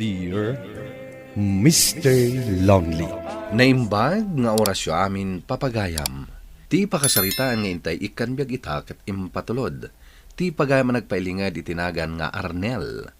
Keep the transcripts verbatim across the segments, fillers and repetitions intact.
Dear Mister Lonely. Naimbag nga orasyo amin, papagayam. Ti pakasaritaan nga intay ikkan biag ita ket impatulod ti pagayam a nagpailinged iti nagan nga Arnel,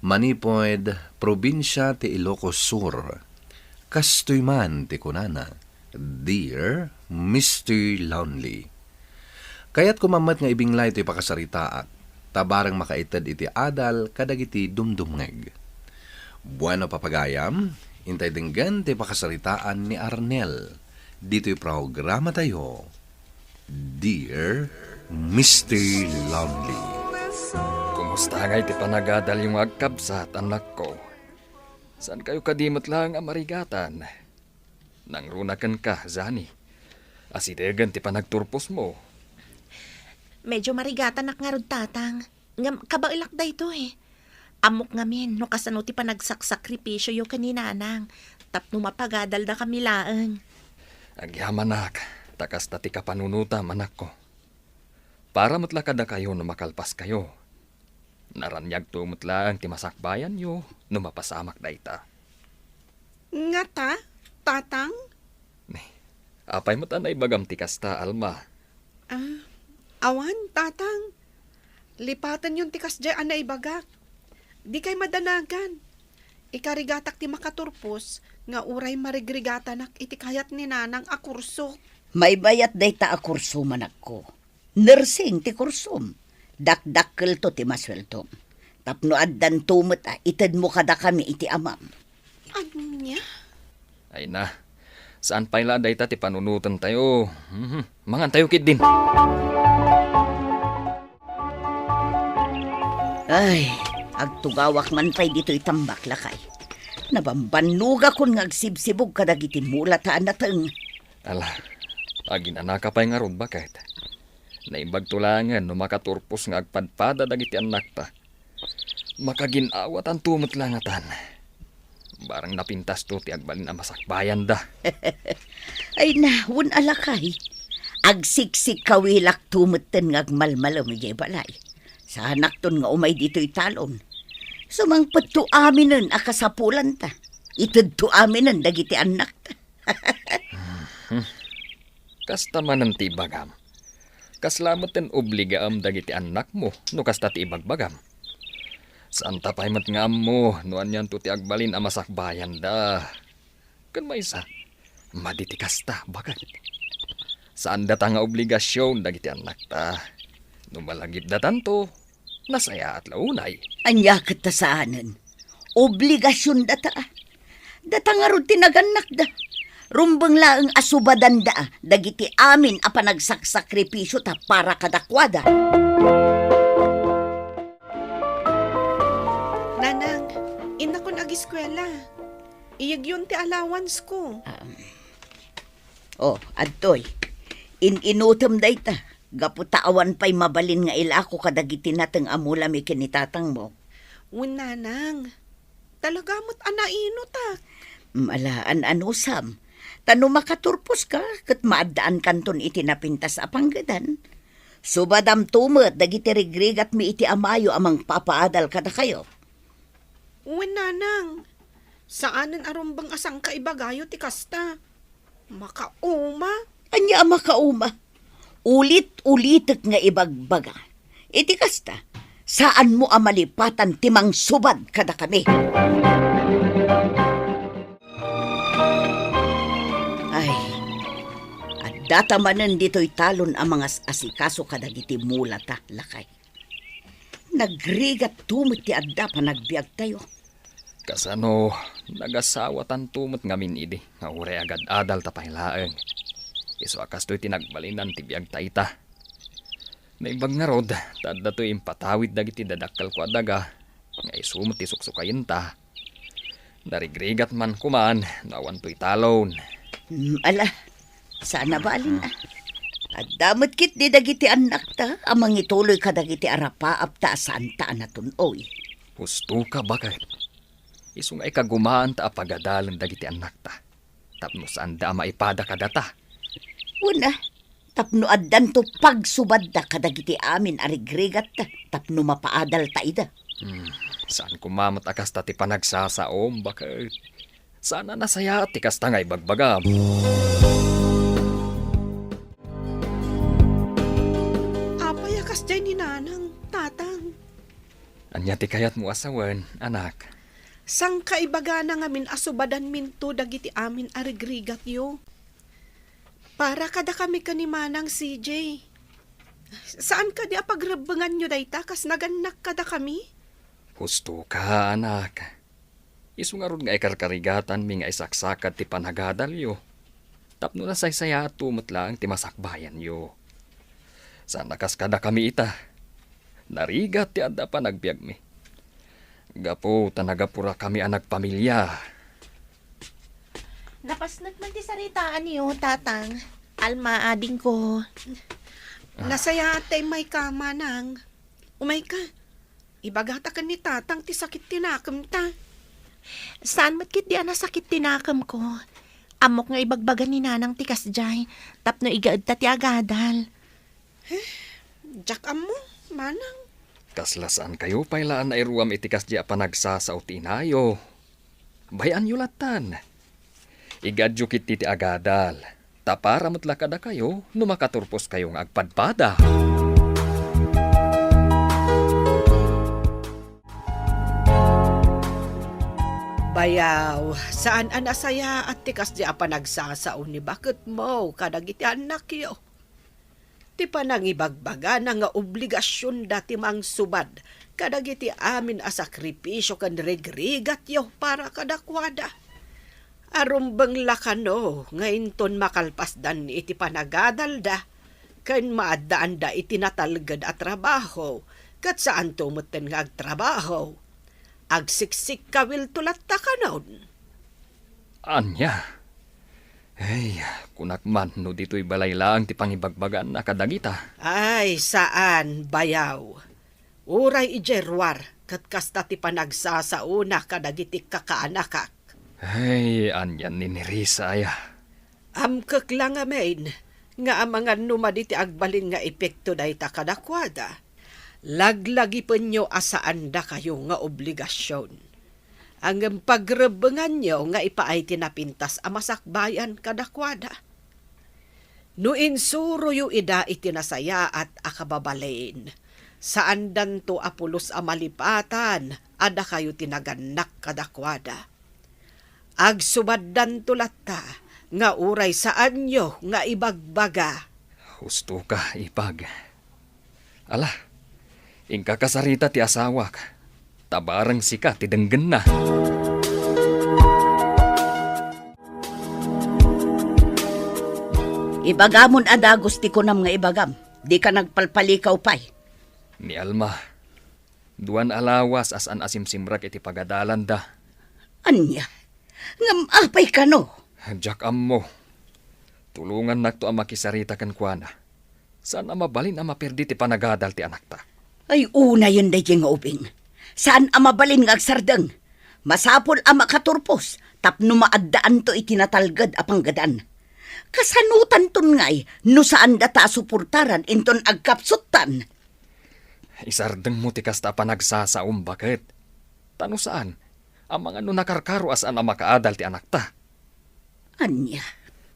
manipud probinsia ti Ilocos Sur. Kastoy man ti kunana, "Dear Mister Lonely, kayatko man met nga ibinglay toy pakasaritaak, ta bareng makaited iti adal kadagiti dumdumngeg." Bueno, papagayam, intay denggen ti pakasaritaan ni Arnel ditoy programatayo, Dear Mister Lonely. Kumusta ngay ti panagadalyo nga agkabsat, anakko? Saankayo kadi met laeng a marigatan? Nangruna kenka, Zani. Asidegen ti panagturposmo. Medyo marigatanak ngarud, Tatang. Ngem kabaelak daytoy. Ammok ngamin no kasano ti panagsakripisioyo ken ni Nanang tapno mapagadaldakami laeng. Agyamanak, ta kasta ti kapanunotam, anakko. Para met la kadakayo no makalpaskayo. Naraniagto met laeng ti masakbayanyo no mapasamak dayta. Ngata, Tatang? Apay met a naibagam ti kasta, Alma? Ah, awan, Tatang. Lipatenyon ti kasdiay a naibagak. Dikay madanagan. Ikarigatak ti makaturpos nga uray marigrigatanak iti kayat ni Nanang a kurso. Maymayat dayta a kurso, manakko. Nursing ti kursom. Dakdakkelto ti masueldom. Tapno addanto met a itedmo kadakami iti amam. Ania? Ay na, saan pay la dayta ti panunotentayo. Mhm. Mangantayo ketdin. Ay, agtugawak man pay ditoy tambak, lakay. Nabambannogakon nga agsibsibog kadagiti mulata a nateng. Ala, aginanaka pay ngarud, baket. Naimbagto laengen no makaturpos nga agpadpada dagiti annakta. Makagin-awatanto met la ngatan. Barang napintasto ti agbalin a masakbayanda. Ay na, wen a lakay. Agsiksikkawilakto metten nga agmalmalem idiay balay. Saanakton nga umay ditoy talon. Sumangpetto aminen a kasapulanta. Itedto aminen dagiti annakta. Kasta manen ti ibagam. Kasla metten obligaem dagiti annakmo no kasta ti ibagbagam. Saanta pay met nga ammo no anianto ti agbalin a masakbayanda. Ken maysa, madi ti kasta, baket. Saandata nga obligasion dagiti annakta. No malagipdatanto, nasayaat la unay. Ania ket ta saanen? Obligasiondata. Data ngarud ti nagannakda. Rumbeng laeng a subadanda dagiti amin a panagsaksakripisio ta para kadakuada. Nanang, innakon agiskuela. Iyegyon ti allowance ko. Um, oh, adtoy. In-inutem dayta. Gapu ta awan pay mabalin nga ilako kadagiti nateng a mulami ken ni tatangmo. Wen, Nanang, talaga met a nainutak. Mm, ala, an-anusam. Ta no makaturposka, ket maaddaankanton iti napintas a panggedan. Subadamto met dagiti rigrigatmi iti amayo a mangpapaadal kadakayo. Wen, Nanang, saanen a rumbeng a sangkaibagayo ti kasta. Makauma. Ania a makauma? Ulit-ulitek nga ibagbaga. Iti kasta, saanmo a malipatan ti mangsubad kadakami. Ay, addata manen ditoy talon a mangas-asikaso kadagiti mulata, lakay. Nagrigatto met ti adda panagbiagtayo. Kasano, nagasawatanto met ngamin idi nga uray agad-adalta pay laeng. Isu a kastoy ti nagbalinan ti biagta ita. Naimbag ngarud, ta addatoy impatawid dagiti dadakkelko a daga, nga isu met ti suksukayenta. Narigrigat man koman no awantoy talon. Mm, ala, saan a balin, ah. Adda met ketdi dagiti annakta a mangituloy kadagiti arapaapta a saanta a natun-oy. Husto ka, baket. Isu nga ikagumaanta a pagadalen dagiti annakta. Tapno saanda a maipada kadata. Wen a, tapno addanto pagsubadda kadagiti amin a rigrigatta tapno mapaadalta ida. Hmm. Saan koma met a kasta ti panagsasaom, baket. Saan a nasayaat ti kasta nga ibagbagam. Apay a kasdiay ni Nanang, Tatang? Ania ti kayatmo a sawen, anak? Sangkaibagana ngamin a subadanminto dagiti amin a rigrigatyo. Para kadakami ken ni Manang C J. Saan kadi a pagrebbenganyo dayta kas nagannak kadakami? Husto ka, anak. Isu ngarud nga ikarkarigatanmi nga isaksakad ti panagadalyo. Tapno nasaysayaatto met laeng ti masakbayanyo. Saan a kas kadakami ita. Narigat ti adda panagbiagmi. Gapu ta nagapurakami a nagpamilia. Napasnek man ti saritaanyo, Tatang. Alma, adingko. Ah. Nasayaat ta immay ka, Manang. Umay ka. Ibagata ken ni Tatang ti sakit ti nakemta. Saan met ketdi a nasakit ti nakemko. Ammok nga ibagbaga ni Nanang ti kasdiay, tapno igaedta ti agadal. Eh, diak ammo, Manang. Kasla saan kayo pay la a nairuam iti kasdi a panagsasao ti inayo. Bay-anyo lattan. Igaedyo ketdi ti agadal. Ta para met la kadakayo no makaturposkayo nga agpadpada. Bayaw, saan a nasayaat ti kasdi a panagsasao ni baketmo kadagiti annakyo. Ti panangibagbagana nga obligasionda ti mangsubad kadagiti amin a sakripisio ken rigrigatyo para kadakuada. Arumbeng la kano nga inton makalpasdan iti panagadalda ken maaddaanda iti natalged a trabaho, ket saanto metten nga agtrabaho. Agsiksikkawilto latta kanon. Ania? Ay, kunak man no ditoy balay laeng ti pangibagbaganna kadagita. Ay, saan, bayaw. Uray idiay ruar, ket kasta ti panagsasaona kadagiti kakaanakak. Ay, anian ni Nerissa aya. Amkek la ngamin nga amangan no madi ti agbalin nga epekto dayta kadakuada. Laglagipenyo a saandakayo nga obligasion. Ngem pagrebbenganyo nga ipaay ti napintas a masakbayan kadakuada. No insuroyo ida iti nasayaat a kababalin, saandanto a pulos a malipatan a dakayo ti nagannak kadakuada. Agsubaddanto latta nga uray saanyo nga ibagbaga. Husto ka, ipag. Ala, inka kasarita ti asawak, ta bareng sika ti denggenna. Ibagamon a dagus ti kunam nga ibagam, dika nagpalpalikaw pay. Ni Alma, duan a lawas a saan a simsimrek iti pagadalanda. Ania? Ngem apay kano? Diak ammo. Tulongannakto a makisarita kenkuana. Saan a mabalin a maperdi ti panagadal ti anakta. Ay, unayen daydiay nga ubing. Saan a mabalin nga agsardeng. Masapul a makaturpos tapno maaddaanto iti natalged a panggedan. Kasanotanton ngay no saandata a suportaran inton agkapsuttan? Isardengmo ti kasta a panagsasaom, baket. Ta no saan, amangan no nakarkaro a saan a makaadal ti anakta. Ania?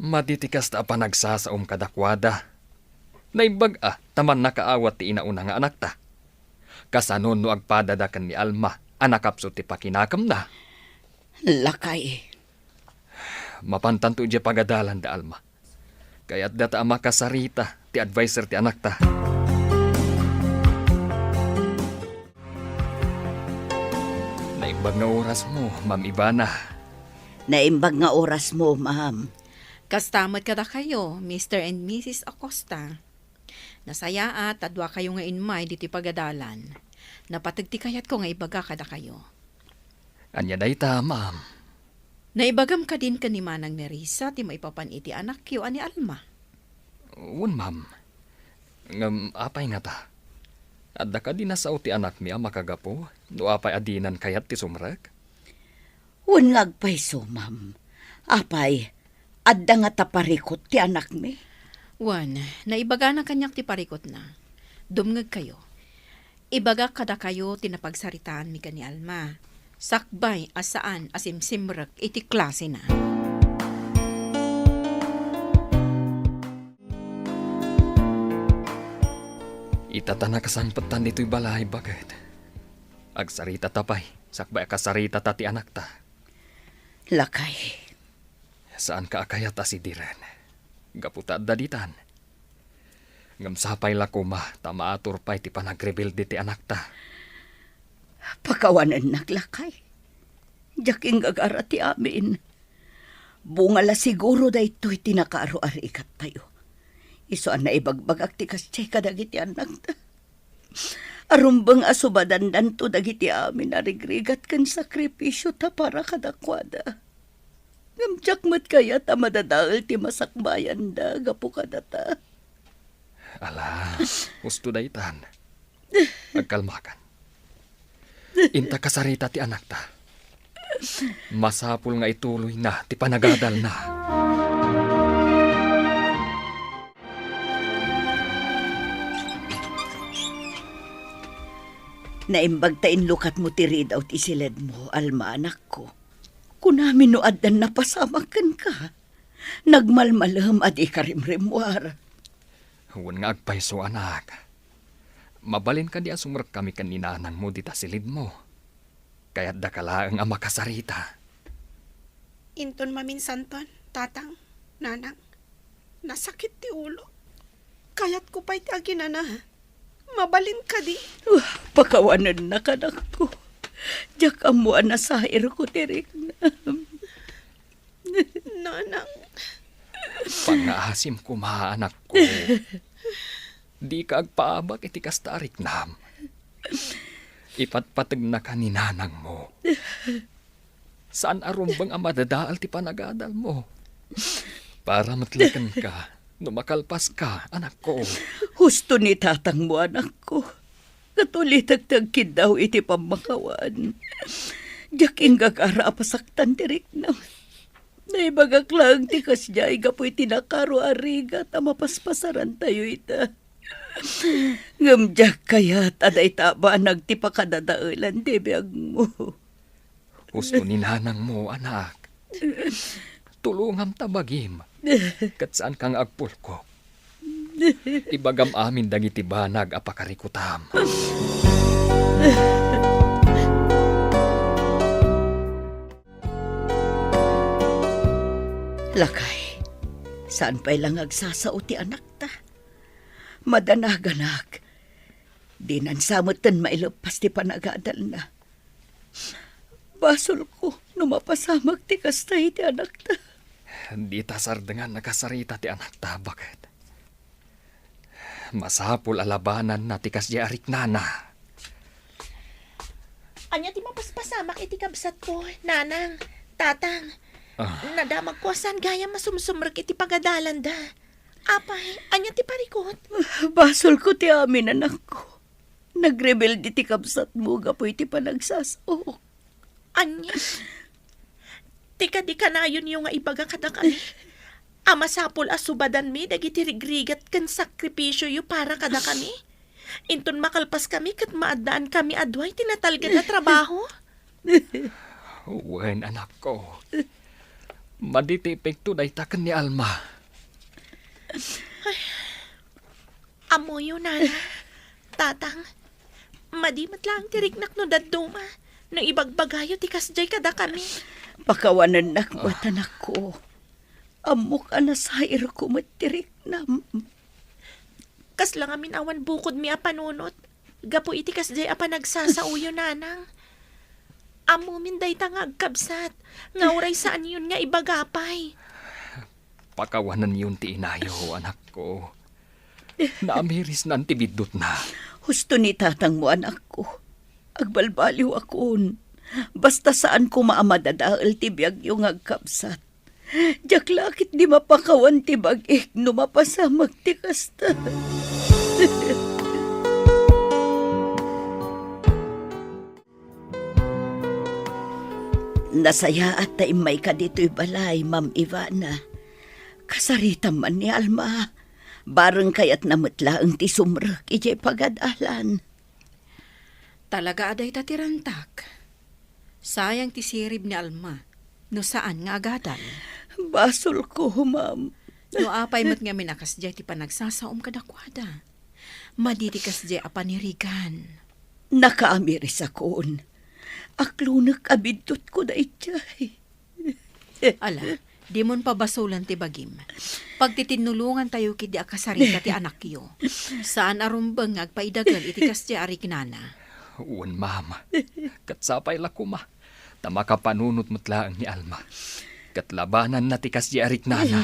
Madi ti kasta a panagsasaom kadakuada. Naimbag a ta mannakaawat ti inauna nga anakta. Kasano no agpadada ken ni Alma a nakapsut ti pakinakemna? Lakay. Mapantanto idiay pagadalanda, Alma. Kayatdata a makasarita ti adviser ti anakta. Naimbag nga orasmo, Ma'am Ivana. Naimbag nga orasmo, ma'am. Kasta met kadakayo, Mister and Missus Acosta. Nasayaat ta duakayo nga immay ditoy pagadalan. Napateg ti kayatko nga ibaga kadakayo. Ania dayta, ma'am? Naibagam kadin ken ni Manang Nerissa ti maipapan iti anakyo a ni Alma? Wen, ma'am. Ngem apay ngata? Adda kadi nasao ti anakmi a makagapu no apay a dinan kayat ti sumrek? Wen nga agpayso, ma'am. Apay, adda ngata parikut ti anakmi? Wen, naibagana kaniak ti parikutna. Dumngegkayo. Ibagak kadakayo ti napagsaritaanmi ken ni Alma, sakbay a saan a simsimrek iti klasena. Ita ta nakasangpetan ditoy balay, baket. Agsaritata pay, sakbay a kasaritata ti anakta. Lakay. Saanka a kayat a sidiren. Gapu ta adda ditan. Ngem sapay la koma ta maatur pay ti panagrebelde ti anakta. Pakawanennak, lakay. Diak inggagara ti amin. Bunga la siguro daytoy ti nakaaro a rigattayo. Isu a naibagbagak ti kasdiay kadagiti annakta. Arumbeng a subadandanto dagiti amin a rigrigat ken sakripisio ta para kadakuada. Ngem diak met kayat a madadael ti masakbayanda gapu kadata. Ala, husto daytan. Agkalmakan. Inta kasarita ti anakta. Masapul nga ituloyna ti panagadalna. Naimbag ta inlukatmo ti ridaw ti siledmo, Alma, anakko. Kunami no addan napasamak kenka. Nagmalmalem a dika rimrimmuar. Wen nga agpayso, anak. Mabalin kadi a sumrekkami ken ni nanangmo dita silidmo? Kayatdaka laeng a makasarita. Inton maminsanton, tatang, nanang, nasakit ti ulo. Kayatko pay ti aginana. Mabalin kadi? Uh, pakawanennak, anakko. Diak ammo a nasairko ti riknam. Nanang. Pangngaasim koma, anakko. Dika agpaabak iti kasta a riknam. Ipatpategnaka ni nanangmo. Saan a rumbeng a madadael ti panagadalmo. Para met la kenka, no makalpaska, anakko. Husto ni tatangmo, anakko. Ket ulitek ti agkiddaw iti pammakawan. Diak inggagara a pasaktan ti riknam. Naibagak laeng ti kasdiay gapu iti nakaaro a rigat a mapaspasarantayo ita. Ngem diak kayat a dayta a banag ti pakadadaelan ti biagmo. Husto ni nanangmo, anak. Tulongam ta bagim. Ket saanka nga agpulkok. Ibagam amin dagiti banag a pakarikutam. Lakay, saan pay la nga agsasao ti anakta? Madanaganak. Dinan sa metten maileppas ti panagadalna. Basolko no mapasamak ti kasta iti anakta. Dita sardengan a kasarita ti anakta, baket. Masapul a labananna ti kasdiay a riknana. Ania ti mapaspasamak iti kabsatko, nanang, tatang? Ah. Nadamagko a saan gayam a sumsumrek iti pagadalanda. Apay, ania ti parikut? Basolko ti amin, anakko. Nagrebelde ti kabsatmo gapu iti panagsasaok. Ania? Ti kadi kanayonyo nga ibaga kadakami a masapul a subadanmi dagiti rigrigat ken sakripisioyo para kadakami? Inton makalpaskami ket maaddaankami a dua iti natalged a trabaho? Wen, anakko. Madi ti epekto dayta ken ni Alma. Ammoyo, nana, tatang, madi met laeng ti riknak no dadduma, no ibagbagayo ti kasdiay kadakami. Pakawanennak met, anakko. Ammok a nasairko met ti riknam. Kasla ngamin awan bukodmi a panunot gapu iti kasdiay a panagsasaoyo, nanang. Ammomin dayta nga agkabsat, nga uray saanyon nga ibaga pay. Pakawanenyon ti inayo, anakko. Naamirisnan ti biddutna. Husto ni tatangmo, anakko. Agbalbaliwakon. Basta saan koma a madadael ti biagyo nga agkabsat. Diak la ketdi mapakawan ti bagik no mapasamak ti kasta. Nasayaat ta immayka ditoy balay, Ma'am Ivana. Kasaritam man ni Alma. Bareng kayatna met laeng ti sumrek idiay pagad-alan. Talaga a dayta ti rantak. Sayang ti sirib ni Alma no saan nga agadal. Basolko, ma'am. No apay met ngamin a kasdiay ti panagsasaom kadakuada. Madi ti kasdiay a panirigan. Nakaamirisakon. Aklonek a biddutko daydiay. Ala, dimon pabasolen ti bagim. Pagtitinnulongantayo ketdi a kasarita ti anakyo. Saan a rumbeng nga agpaidagel iti kasdiay a riknana. Wen, ma'am. Ket sapay la koma, ta makapanunot met laeng ni Alma. Ket labananna ti kasdiay a riknana.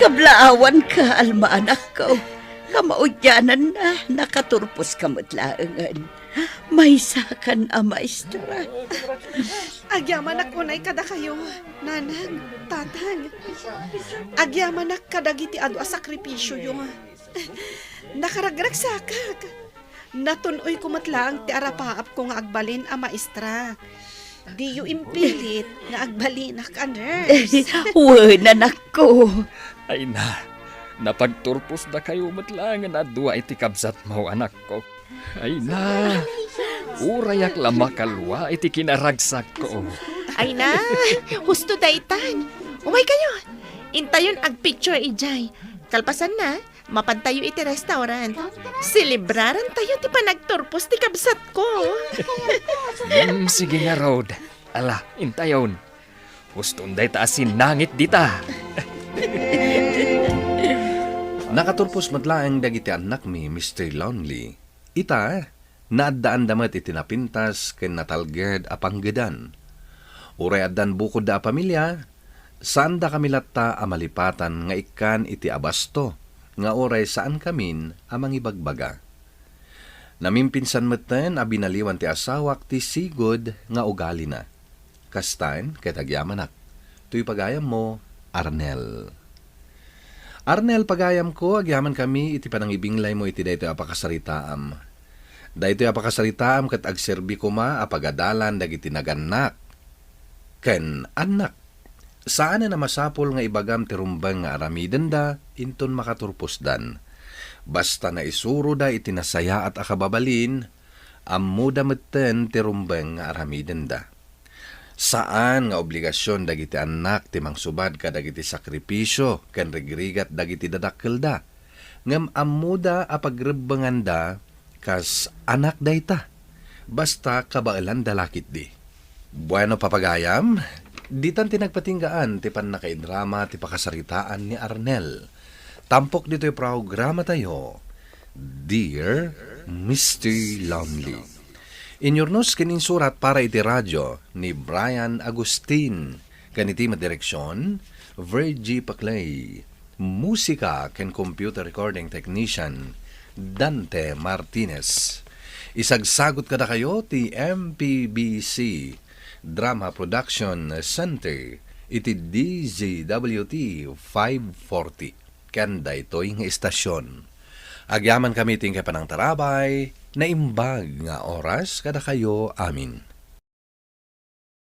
Kablaawanka, Alma, anakko. Kamaudiananna, nakaturposka met laengen. Maysakan a maestra. Agyamanak unay kadakayo, nanang, tatang. Agyamanak kadagiti adu a sakripisioyo. Nakaragragsakak. Natun-oyko met laeng ti arapaapko nga agbalin a maestra. Diyo impilit nga agbalinak a nurse. Wen, anakko. Ay na, napagturposdakayo met laengen a dua iti kabsatmo, anakko. Ay na, urayak la makalua iti kinaragsakko. Ay na, husto daytan. Umaykayo. Intayon agpicture idiay. Kalpasanna, mapantayo iti restaurant. Selebrarantayo ti panagturpos ti kabsatko. Mm, sige ngarud. Ala, intayon. Huston dayta a sinangit dita. Nakaturpos met laeng dagiti annakmi, Mister Lonely. Ita, naaddaanda met iti napintas ken natalged a panggedan. Uray addan bukodda a pamilia, saandakami latta a malipatan nga ikkan iti abasto nga uray saankamin a mangibagbaga. Namimpinsan metten a binaliwan ti asawak ti sigud nga ugalina. Kastan ket agyamanak. Toy pagayammo, Arnel. Arnel, pagayamko, agyamankami iti panangibinglaymo iti daytoy a pakasaritaam. Daytoy a pakasaritaam ket agserbi koma a pagadalan dagiti nagannak ken annak. Saanen a masapul nga ibagam ti rumbeng nga aramidenda inton makaturposdan. Basta naisuroda iti nasayaat a kababalin, ammoda metten ti rumbeng nga aramidenda. Saan nga obligasion dagiti annak ti mangsubad kadagiti sakripisio ken rigrigat dagiti dadakkelda, ngem ammoda a pagrebbenganda kas anak dayta, basta kabaelanda la ketdi. Bueno, papagayam, ditan ti nagpatinggaan ti pannakaidrama ti pakasaritaan ni Arnel. Tampok ditoy programatayo, Dear Mister Lonely. Inyurnos ken insurat para iti radio ni Brian Agustin, ken iti madireksion, Virgie Paclay. Musika ken computer recording technician, Dante Martinez. Isagsagot kadakayo ti M P B C Drama Production Center iti D Z W T five forty. Ken daytoy nga istasyon, agyamankami ti inkay panangtarabay, naimbag nga oras kadakayo amin.